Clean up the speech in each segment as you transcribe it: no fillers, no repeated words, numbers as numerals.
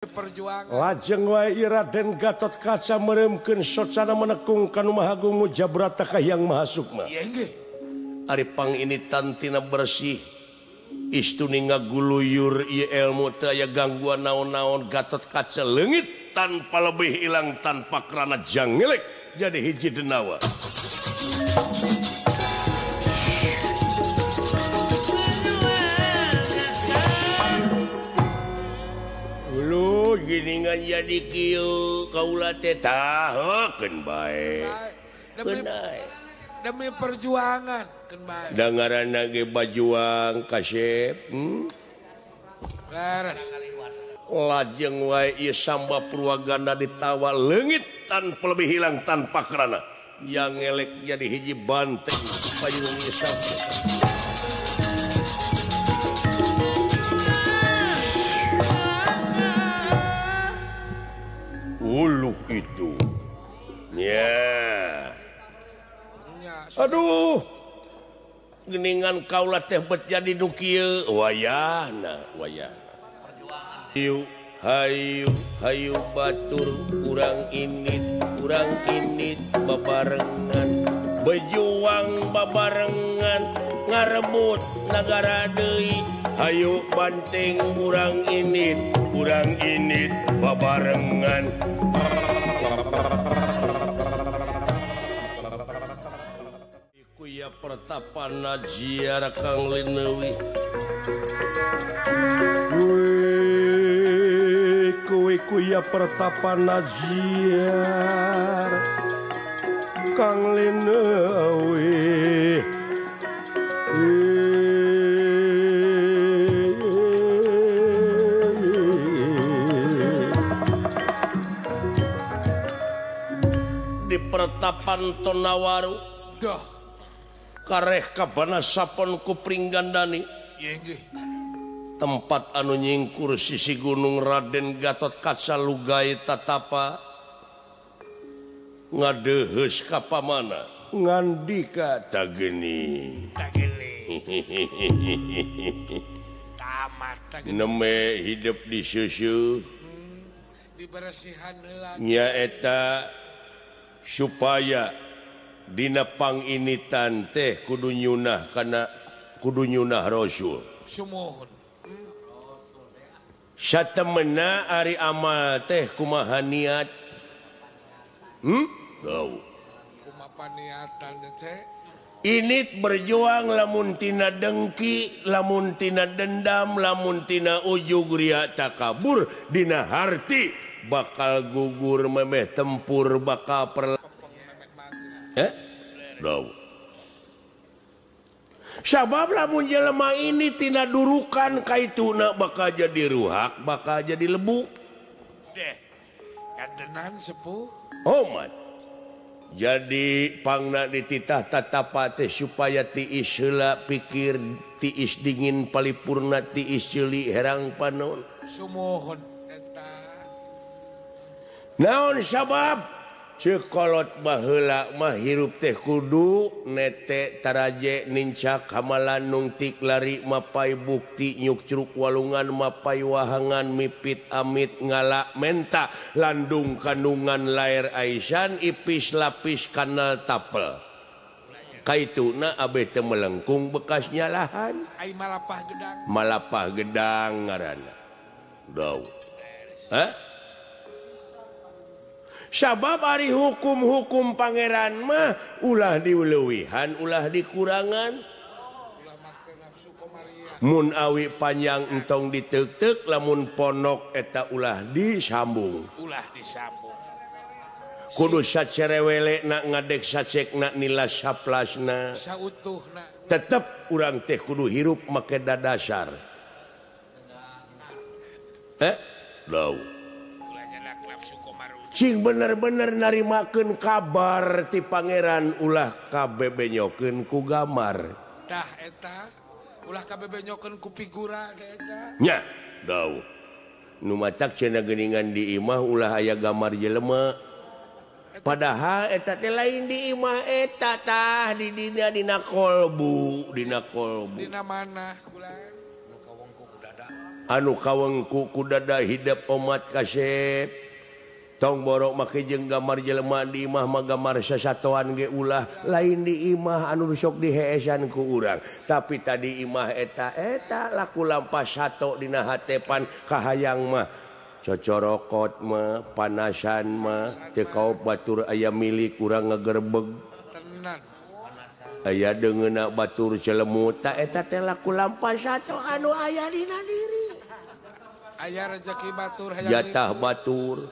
Perjuangan. Lajeng wae Raden Gatot Kaca mereumkeun socana menekung ka Nu Maha Agung Mujabrata ka Hyang Maha Sukma. Iya nggih. Ari pang ini tantina bersih. Istuni ngaguluyur ieu ilmu teu aya gangguan naon-naon. Gatot Kaca leungit tanpa lebih hilang tanpa kerana jangelek jadi hiji denawa. Lu giningan jadi kieu kaula teh tahekeun bae. Demi perjuangan keun bae. Da ngaranna ge bajuang kasep. Leres. Lajeng wae ieu Samba Purwaganda ditawa leungit tanpa lebih hilang tanpa kerana. Yang ngelek jadi hiji banteng payung ieu Samba. Uluh itu. Ya. Aduh. Geningan kaula teh bet jadi nu kieu. Wayahna, wayahna. Hayu, hayu, hayu batur urang init babarengan. Berjuang babarengan ngarebut nagara deui. Hayu banteng urang init babarengan. Kuya pertapana ziarah Kang Linewi. Kuwi kuya pertapana ziarah Kang Linewi. Di pertapan Tonawaru dah kareh kabana sapon ku Pringgandani. Tempat anu nyingkur sisi gunung Raden Gatot Kaca lugai tatapa ngadeheus ka pamana ngandika tageni tageni tamat tageni neme hidup di susu diberesihan heula nyaeta supaya dina panginitan teh kudu nyunah kana kudu nyunah Rasul. Sumuhun. Satemena ari amal teh kumaha niat? Tahu. Kumaha niatan teh? Init berjuang lamun tina dengki, lamun tina dendam, lamun tina ujug ria takabur dina harti bakal gugur memeh tempur bakal per Sabab lamun jelema ini tina durukan kaituna bakal jadi ruhak, bakal jadi lebu. Deh, kadenan sepuh. Omat. Jadi pangna dititah tatapa teh supaya tiis heula pikir, tiis dingin palipurna, tiis ceuli herang panon. Sumuhun eta. Naon sabab? Ceuk kolot baheula mah hirup teh kudu nete taraje nincak hamalan nungtik lari mapai bukti nyuk curuk walungan mapai wahangan mipit amit ngala menta landung kandungan lair aisan ipis lapis kanal tapel kaituna abeh teu melengkung bekas nyalahan ai malapah gedang malapah gedang ngaranna dau hah. Sabab ari hukum-hukum pangeran mah ulah diuleuwihan ulah dikurangan. Mun awi panjang entong diteuk-teuk lamun ponok eta ulah disambung. Ulah disambung. Kudu sacerewele na ngadek sacekna nila saplasna. Sautuhna. Tetep urang teh kudu hirup make dadasar. Dau. Cing bener-bener narimakeun kabar ti pangeran ulah kabebenyokeun ku gamar. Tah eta ulah kabebenyokeun ku figura eta. Nya, dau. Nu matak cenah geuningan di imah ulah aya gamar jelema. Padahal eta teh lain di imah eta tah di dina dina kolbu, dina kolbu. Dina mana bulan? Anu kawengku ku dada hidep omat kasep. Tong borok make jeung gambar jelema di imah mah gambar sasatoan ge ulah lain di imah anu sok diheesan ku urang. Tapi tadi imah eta eta laku lampah sato dina hatepan kahayang mah cocorokot mah panasan mah teu kaop batur aya milik urang ngagerbeg. Tenan. Aya deungeuna batur celemut ta eta teh laku lampah sato anu aya dina diri. Aya rezeki batur hayang jatah batur.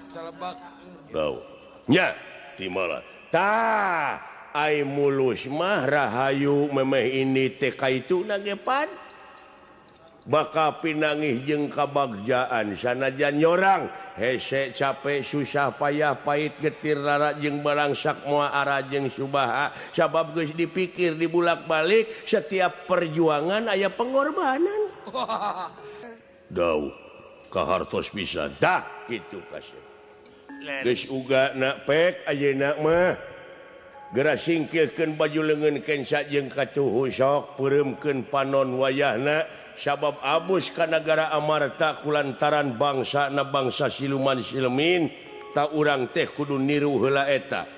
Celebak. Bau. Nya timala. Tah ai mulus mah rahayu memeh ini teh kaituna ge pan. Bakal pinangih jeung kabagjaan sanajan nyorang hese capek susah payah pahit getir lara jeung barangsak moal ara jeung subaha sabab geus dipikir dibulak-balik setiap perjuangan aya pengorbanan. Dau kahartos pisan tah kitu kasih. Geus uga na pek ayeuna mah geura singkilkeun baju leungeun kenca jeung katuhu sok peureumkeun panon wayahna sabab abus ka nagara Amarta kulantaran bangsa na bangsa siluman silemin tak urang teh kudu niru heula eta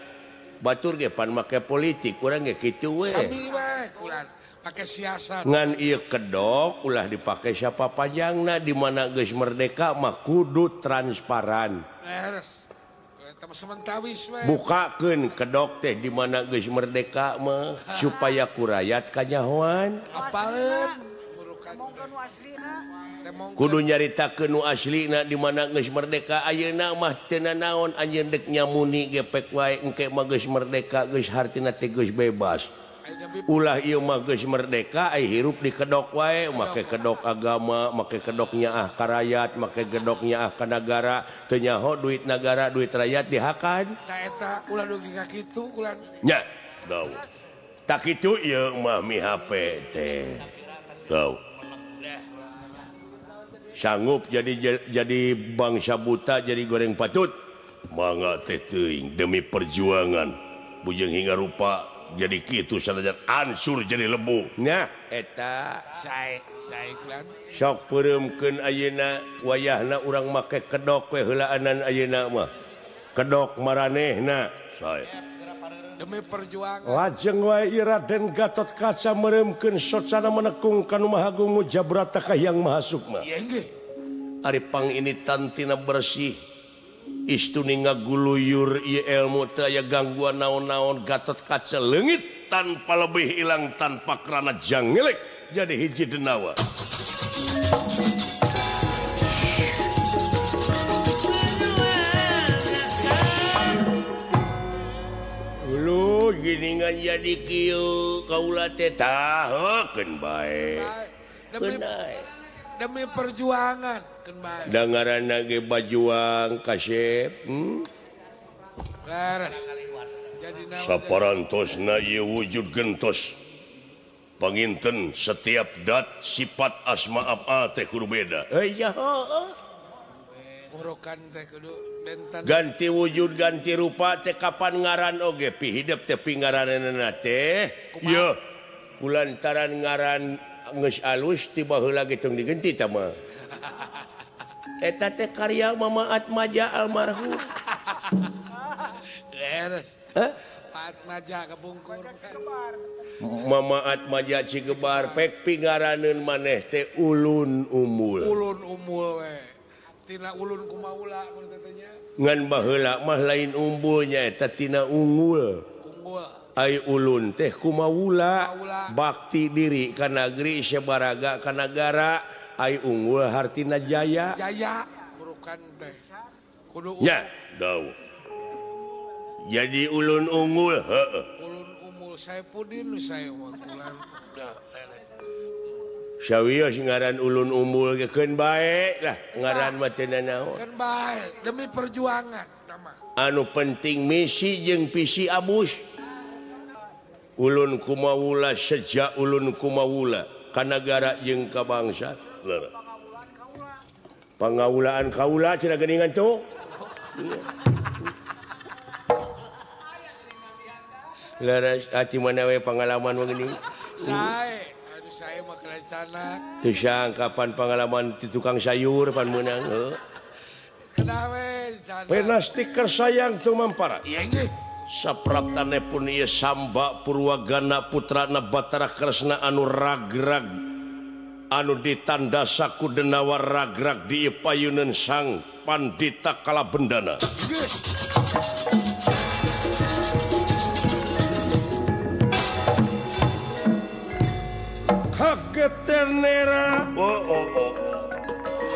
batur ge pan make politik urang ge kitu we sami we kulan pake siasat ngan ieu kedok ulah dipake siapa panjangna di mana geus merdeka mah kudu transparan leres eta sementawis we bukakeun kedok teh di mana geus merdeka mah supaya ku rakyat kanyahoan apaleun kudu nyaritakeun nu aslina di mana geus merdeka ayeuna mah teu nanaon anjeun deuk nyamuni gepek wae engke mah geus merdeka geus hartina teh geus bebas ulah ieu mah geus merdeka ai hirup di kedok wae make kedok agama make kedok nyaah ka rakyat make kedok nyaah ka nagara teu nyaho duit nagara duit rakyat dihakan ta eta ulah dugi ka kitu ulah nya dau tak kitu ieu mah mi HP teh dau sanggup jadi bangsa buta jadi goreng patut mangga teh teuing demi perjuangan bujeng hingga rupa jadi kitu sanajan ansur jadi lebu nah eta sae sae kulan sok peureumkeun ayeuna wayahna urang make kedok we heulaanan ayeuna mah kedok maranehna sae demi perjuangan lajeng wae Raden Gatot Kaca mereumkeun socana menekung ka nu Maha Agung Mujabrata ka Hyang Maha Sukma. Ieu nggih. Ari pang ini tantina bersih istuni ngaguluyur ieu ilmu teu aya gangguan naon-naon Gatot Kaca leungit tanpa lebih ilang tanpa kerana jangelek jadi hiji denawa. Lu giningan jadi kieu kaula teh tah keun bae. Demi perjuangan keun bae. Da ngaranna ge bajuang kasep. Leres. Jadi naon saparantosna ieu wujud gentos. Panginten setiap dat sifat asma apa teh kudu beda. Iya heuh. Urukan teh kudu benten. Ganti wujud ganti rupa teh kapan ngaran oge pihidep teh pingaranna teh. Yeuh kulantaran ngaran geus alus ti baheula ge tong digenti tah mah. Eta teh karya Mama Atmaja almarhum. Leres. Hah? Atmaja kebungkur. Mama Atmaja Cigebar pek pingaraneun maneh teh ulun umul. Ulun umul we. Tina ulun kumaula mun teh nya. Ngan baheula mah lain umbulnya eta tina unggul. Unggul. Ai ulun teh kumawula bakti diri ka nagri sabaraga ka nagara ai unggul hartina jaya. Jaya burukan teh. Kudu nya dau. Jadi ulun unggul heueuh. Ulun umul Saepudin saya mah kulan. Sawios ngaran ulun umul ge keun bae lah ngaran mah teu nanaon. Keun bae demi perjuangan tah mah. Anu penting misi jeung visi abus. Ulun kumawula sejak ulun kumawula ka nagara jeung ka bangsa. Pangawulaan kaula cenah geuningan tuh. Leres ati mana we pengalaman mah geuning. Sae, aduh saya mah kerencana. Teu sangka pan pengalaman ti tukang sayur pan meunang heuh. Pena stiker sayang tumampara. Sapraptane pun ieu Samba Purwagana putrana Batara Kresna anu ragrag anu ditandasa ku denawa ragrag di ieu payuneun Sang Pandita Kalabendana. Kageternera oh oh oh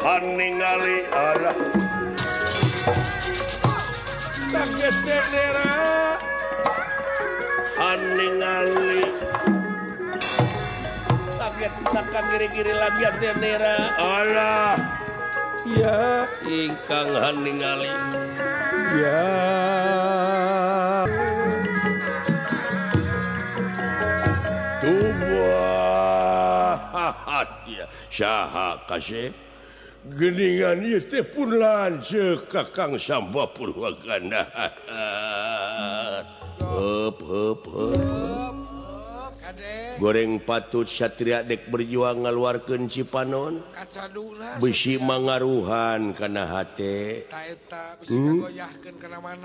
haningali alah kageternera haningali kaget takkan kiri-kiri lagi ternera alah ya ingkang haningali ya ya saha kasep geningan ieu teh pun lanceuk ka Kang Samba Purwagana. Heup heup heup. Goreng patut satria dek berjuang ngaluarkeun Cipanon. Bisi mangaruhan kana hate.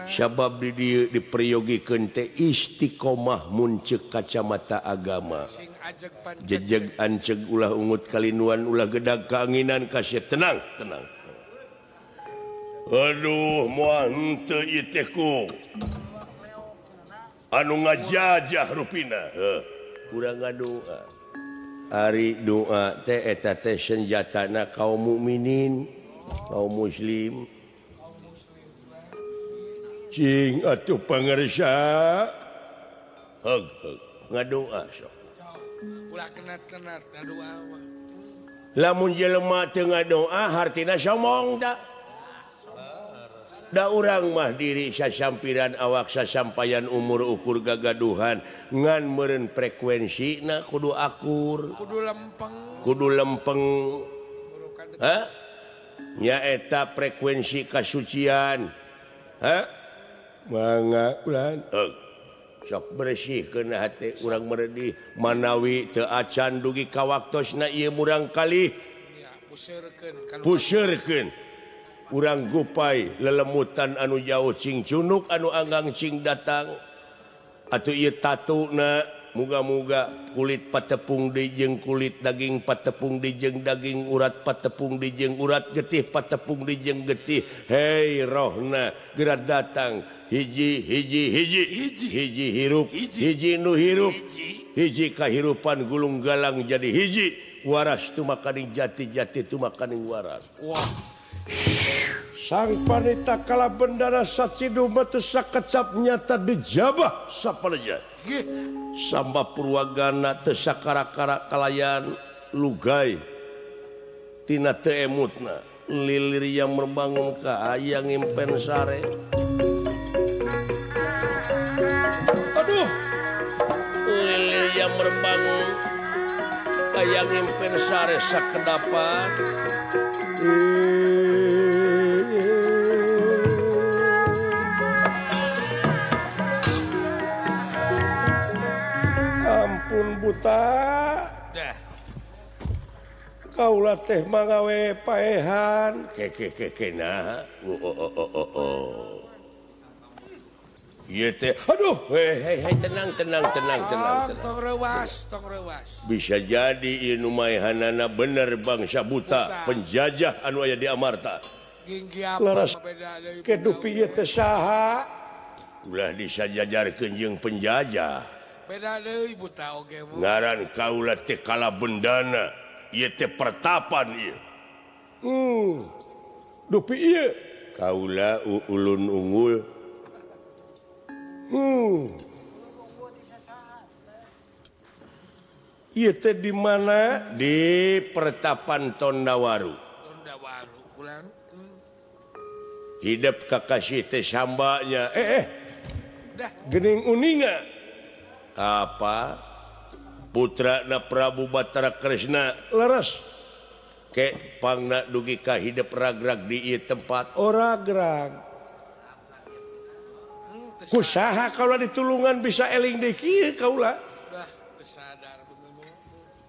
Sabab di dieu diperyogikeun teh istiqomah mun ceuk kacamata agama. Jejeg anceg ulah ungut kalinuan ulah gedag kaanginan kasep tenang tenang. Aduh moal henteu ieu teh ku anu ngajajah rupina. Heuh urang ngadoa. Ari doa teh eta teh senjatana kaum mukminin, kaum muslim. Cing atuh pangarsa. Heug heug ngadoa sok. Ulah kenat-kenat ngadoa mah. Lamun jelema teu ngadoa hartina somong da. Da urang mah diri sasampiran awak sasampayan umur ukur gagaduhan ngan meureun frekuensina kudu akur kudu lempeng kudu lempeng ha nyaeta frekuensi kasucian ha mangga ulah sok bersih keuna hate urang meredih manawi teu acan dugi ka waktosna ieu murang kalih puseurkeun urang gupai lelemutan anu jauh cing cunuk anu anggang cing datang atuh ieu tatuna muga-muga kulit patepung deui jeung kulit daging patepung deui jeung daging urat patepung deui jeung urat getih patepung deui jeung getih hei rohna geura datang hiji hiji hiji hiji hirup hiji nu hirup hiji kahirupan gulung galang jadi hiji waras tumakaning jati-jati tumakaning waras. Wah. Sang Panita Kalabendana sacidu batu sakecap nyata dijabah sapaleja. Samba Purwagana teu sakara-kara kalayan lugai tina teu emutna lilir yang membangun ka hayang impen sare. Aduh, lilir yang membangun hayang impen sare sakedapan. Ampun buta. Kaula teh mangawe paehan. Ke ke ke nah. Oh oh oh oh oh. Ieu teh aduh hei hei hei tenang tenang tenang tenang tenang. Tong reuas, tong reuas. Bisa jadi ieu nu maehanana bener bangsa buta, penjajah anu aya di Amarta. Laras kedupi ieu teh saha? Ulah disajajarkeun jeung penjajah. Beda deui buta oge mah. Ngaran kaula teh Kalabendana, ieu teh pertapan ieu. Dupi ieu kaula ulun unggul. Ieu teh di mana? Di pertapan Tondawaru. Tondawaru ulang. Hidup kakasih teh sambanya. Geuning uninga. Apa? Putrana Prabu Batara Kresna leres. Ke pangna dugi ka hidup ragrag di ieu tempat. Oh ragrag. Kusaha kaula ditulungan bisa eling deui kieu kaula. Dah teu sadar.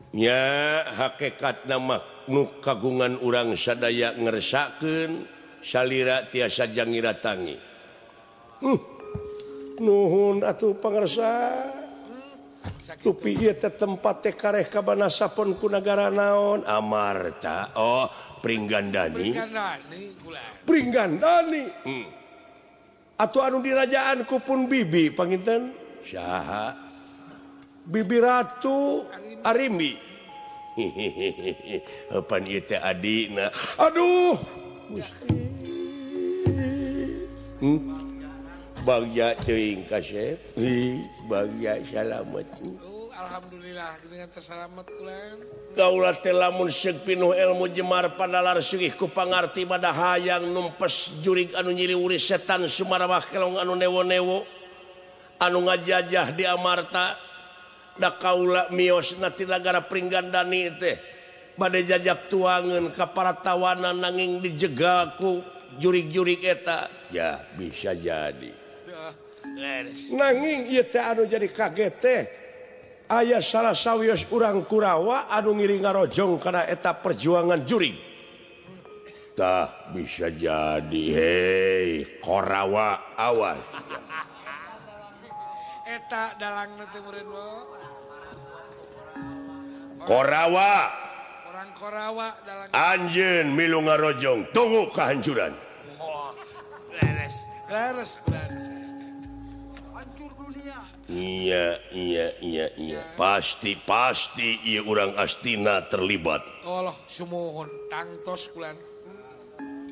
Nya hakekat nama nu kagungan urang sadaya ngersakeun salira tiasa jangiratangi. Nuhun atuh pangersa. Tupi ieu teh tempat teh kareh kabanasapun ku nagara naon? Amarta. Oh, Pringgandani. Pringgandani kula. Pringgandani. Atuh anu dirajaan ku pun bibi panginten saha? Bibi Ratu Arimbi. Hehehe. Pan ieu teh adina. Aduh. Gusti. Bagja teuing kasep. Bagja salamet. Oh, alhamdulillah geuningan teh salamet kulan. Kaula teh lamun seug pinuh ilmu jemar padalar sugih ku pangarti bada hayang numpes jurig anu nyiliwuri setan sumarawah kelong anu newo-newo anu ngajajah di Amarta. Da kaula mios na ti nagara Pringgandani teh bade jajap tuangeun ka para tawanan nanging dijegal ku jurig-jurig eta. Ya bisa jadi. Nanging ieu teh anu jadi kaget teh aya salah sawios urang Kurawa anu ngiring ngarojong kana eta perjuangan jurig. Tah bisa jadi. Hei Korawa awas. Eta dalangna teh meureun mah. Korawa. Orang Korawa dalang. Anjeun milu ngarojong tunggu kehancuran. Oh, leres, leres bulan. Hancur dunia. Iya. Pasti ieu urang Astina terlibat. Allah sumuhun tangtos kulan.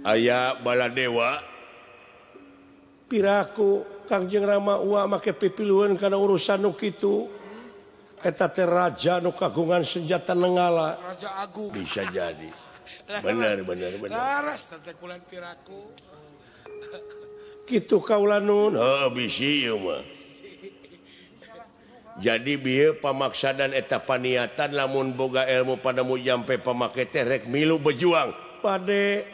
Aya Baladewa. Piraku Kangjeng Rama ua make pipilueun kana urusan nu kitu. Eta teh raja nu kagungan senjata nenggala. Raja Agung. Bisa jadi. Bener. Laras teh kulan piraku. Kitu kaula nun. Heuh bisi ieu mah. Jadi bieu pamaksadan eta paniatan lamun boga ilmu padamu jampe pamake teh rek milu berjuang. Pade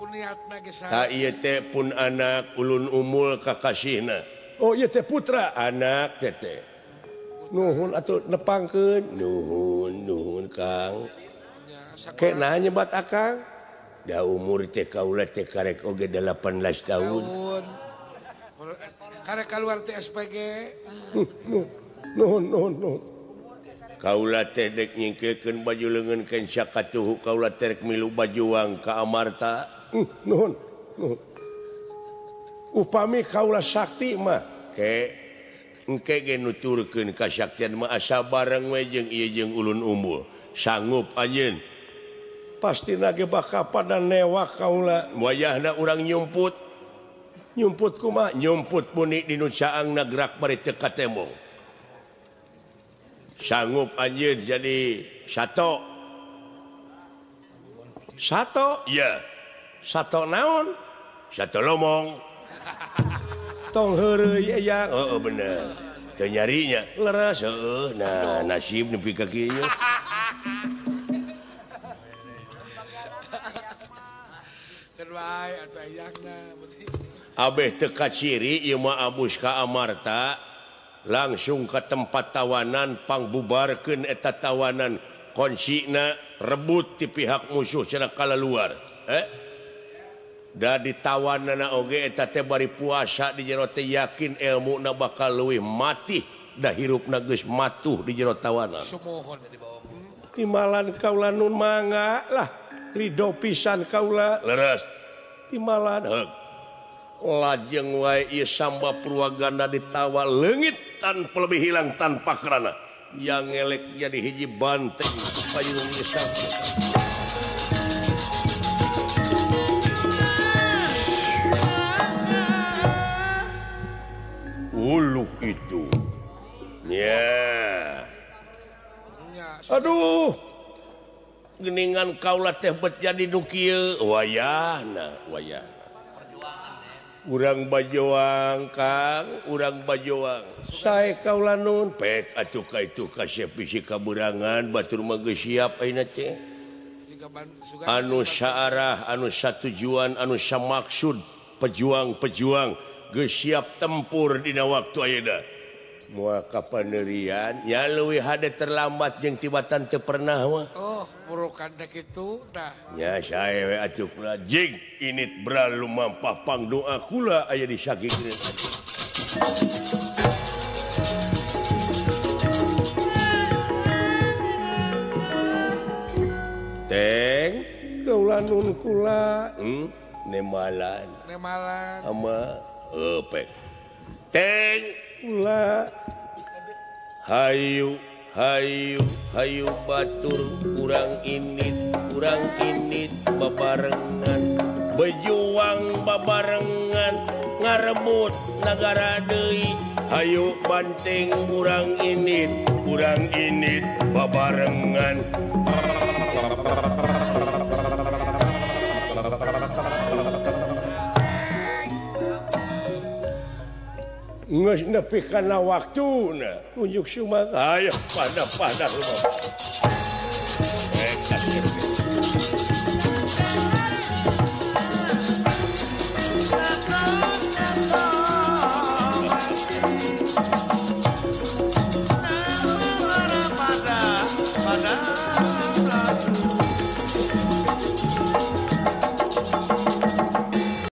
ku niatna ge saha. Ta ieu teh pun anak ulun umul kakasihna. Oh ieu teh putra anak teh teh. Nuhun atuh nepangkeun. Nuhun Kang. Ke nah nyebat akang? Da umur teh kaula teh karek oge 18 tahun. Karek keluar teh SPG. Nuhun. Kaula teh dek nyingkekeun baju leungeun kenca katuhu kaula teh rek milu bajuang ka Amarta. Nuhun. Upami kaula sakti mah ke engke ge nuturkeun kasaktian mah asa bareng we jeung ieu jeung ulun umbul. Sanggup anjeun. Pastina ge bakal pada newak kaula. Wayahna urang nyumput. Nyumput kumaha? Nyumput muni di nu caangna gerak bari teu katembong. Sanggup anjeun jadi sato. Sato? Ya. Sato naon? Sato lomong. Tong heureuy aya. Heeh bener. Teu nyarinya. Leres heueuh. Nah, nasib nepi ka kieu. Abeh teu kaciri ieu mah abus ka Amarta langsung ka tempat tawanan pangbubarkeun eta tawanan konsina rebut ti pihak musuh cenah kalaluar. Da ditawanana oge eta teh bari puasa di jero teh yakin ilmuna bakal leuwih matih da hirupna geus matuh di jero tawanan. Sumuhun. Timalan kaula nun mangga lah ridho pisan kaula leres. Timalan heug. Lajeng wae ieu Samba Purwaganda ditawa leungit tanpa lebih hilang tanpa kerana. Yang ngelek jadi hiji banteng payung ieu Samba. Uluh itu. Ya. Aduh. Geningan kaula teh bet jadi nu kieu. Wayahna, wayahna. Urang bajoang Kang, urang bajoang. Sae kaula nun pek atuh ka itu kasep bisi kaberangan batur mah geus siap ayeuna teh. Anu saarah, anu satujuan, anu samaksud pejuang-pejuang geus siap tempur dina waktu ayeuna. Moal kapanerian ya leuwih hade terlambat jeung tibatan teu pernah mah. Oh, burukan teh kitu tah. Nya sae we atuh kula jing init bral lumampah pangdoa kula aya di sakikeun. Teng kaula nun kula nemalan. Nemalan. Ama epek. Teng kula hayu hayu hayu batur kurang init babarengan berjuang babarengan ngarebut nagara deui hayu banteng kurang init babarengan. Geus nepi kana waktuna unjuk sumang aya pada-pada rumah.